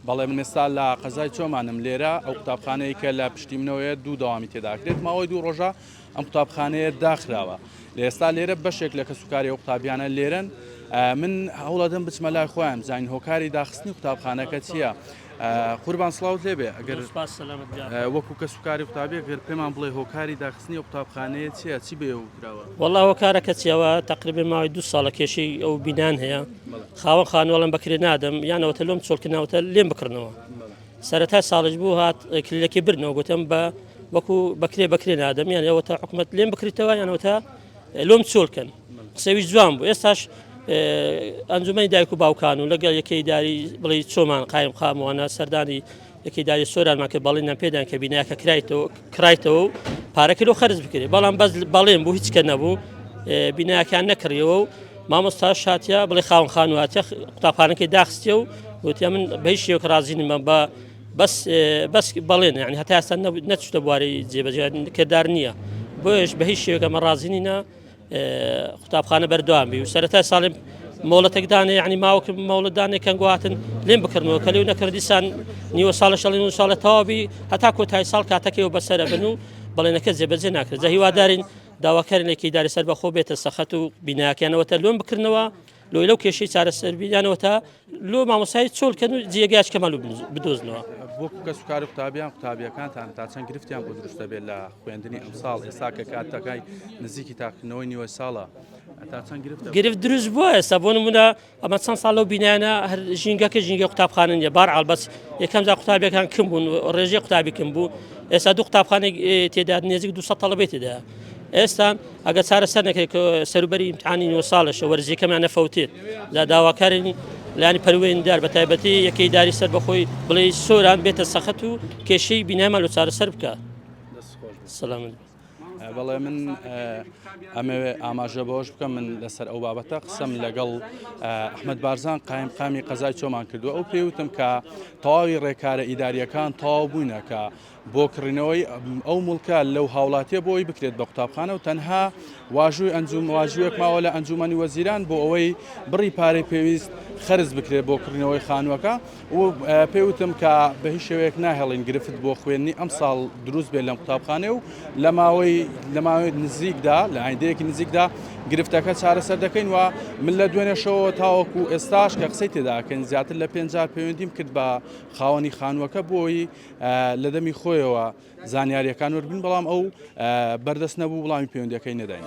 بەڵێ من ئێستا لە قەزای چۆمانم لێرە ئەو قوتابخانەیە کە لە پشتی منەوەیە دوو دەوامی تێداکرێت ماوەی دوو ڕۆژە ئەم قوتابخانەیە داخراوە لە ئێستا لێرە بەشێک لە کەسوکاری ئەو قوتابیانە لێرەن من هەوڵەدەم بچمە لای خۆیان بزانین هۆکاری داخستنی قوتابخانەکە چییە؟ قوربان سڵاوت لێبێ ئەگەر وەکو کەسوکاری قوتابی گەر پێمان بڵێ هۆکاری داخستنی ئەو قوتابخانەیە چییە چی بێ کراوە؟ وەڵا هۆکارەکە چیەوە تقریبا ماوەی دوو ساڵە کێشەی ئەو بینان هەیە خاوەن خانوەڵم بەکرێ نادەم یانەوەتە لۆم چۆڵکردنەوەتە لێم بکڕنەوە سەرەتا ساڵش بوو هات کلیلەکەی بردنەوە گوتم بە وەکو بەکرێ بەکرێ نادەم یان ئەوە تا حکومت لێم بکریتەوە یانەوە تا لۆم چۆلکەن قسەوی جوان بوو ئێستاش ئەنجومەنی دایک و باوکان و لەگەڵ یەکەی داری بڵێ چۆمان قایم قاموانە سەردانی یەکەی داری سۆرانمان کرد بەڵێنیان پێدان کە بیناکە کرایتەوە کرایتەوە و پارەکە لۆ خەرج بکرێت بەڵام بەس بەڵێن بوو هیچ کە نەبوو بیناکان نەکڕیەوە و مامۆستا شاتیا بڵێ خاوەن خانواتە قوتابخانەکەی داخستیە و وتیا من بە هیچ شێوەک ڕازی نیم بە بەس بەس بەڵێن یعنی هەتا ئێستا نەچوتە بواری جێبەجێ کردار نییە بۆیش بە هیچ شێوەکە مە ڕازی نینە قوتابخانە بەردەوام بی و سەرەتای ساڵێ مۆڵەتێک دانێ یعنی ماوەک مۆڵەت دانێ کەنگۆ هاتن لێم بکردنەوە کە لێو نەکرد دیسان نیوە ساڵە شەڵین و ساڵە تەواوی هەتا کۆتایی ساڵ کاتەکەی و بەسەرە بن و بەڵێنەکە جێبەجێ ناکرێت جا هیوادارین داواکارێکی داری سەر بەخۆ بێتە سەخەت و بیناکەیانەوە تە لۆم بکردنەوە لۆی لەو کێشەی چارەسەر بیانەوە تا لۆ مامۆسای چۆل کەن و جێگاش کەمان و بدۆزنەوە. وەکو کەسوکاری قوتابیان قوتابیەکانتان تا چەند گرفتیان بۆ دروست دەبێت لە خوێندنی ئەمساڵ ئێستا کە کاتەکای نزیکی تاقیکردنەوەی نیوەی ساڵە تا چەند گرفت گرفت دروست بووە ئێستا بۆ نمونە ئەمە چەند ساڵ لەو بینایانە هەر ژینگەکە ژینگە قوتابخانە نیە بار ئاڵ بەس یەکەم جار قوتابیەکان کم بوون ڕێژەی قوتابی کم بوو ئێستا دوو قوتابخانەی تێدا نێزیک 200 تەڵەبەی تێدا ئێستا ئەگەر چارەسەر نەکرێت کە سەروبەری ئیمتحانی نیوە ساڵەشە وەرزیەکەمان نەفەوتێت لە داواکارین لانی پەروەندار بە تایبەتی یەکەی داری سەر بەخۆی بڵێ سۆران بێتە سەخت و کێشەی بینامان لە چارەسەر بکە سەلامت بەڵێ من ئەمەوێ ئاماژە بەوەش بکەم من لەسەر ئەو بابەتە قسەم لەگەڵ ئەحمد بارزان قایم قامی قەزای چۆمان کردو ئەو پێوتم کە تەواوی ڕێکارە ئیداریەکان تەواو بووینە کە بۆ کڕینەوەی ئەو موڵکە لەو هاوڵاتیە بۆ ئەوەی بکرێت بە قوتابخانە و تەنها واژووی ئەنجوم واژوویەک ماوە لە ئەنجومەنی وەزیران بۆ ئەوەی بڕی پارەی پێویست خەرج بکرێت بۆ کڕینەوەی خانووەکە و پێی وتم کە بە هیچ شێوەیەک ناهێڵین گرفت بۆ خوێندنی ئەمساڵ دروست بێت لەم قوتابخانەیە و لە ماوەی لە ماوەی نزیکدا لە ئایندەیەکی نزیکدا گرفتەکە چارەسەر دەکەین و من لە دوێنێشەوە تاوەکو ئێستاش کە قسەی تێداکەین زیاتر لە پێنج جار پەیوەندیم کرد بە خاوەنی خانووەکە بۆی لە دەمی خۆیەوە زانیارییەکان وەربگرین، بەڵام ئەو بەردەست نەبوو وڵامی پەیوەندییەکەی نەداین.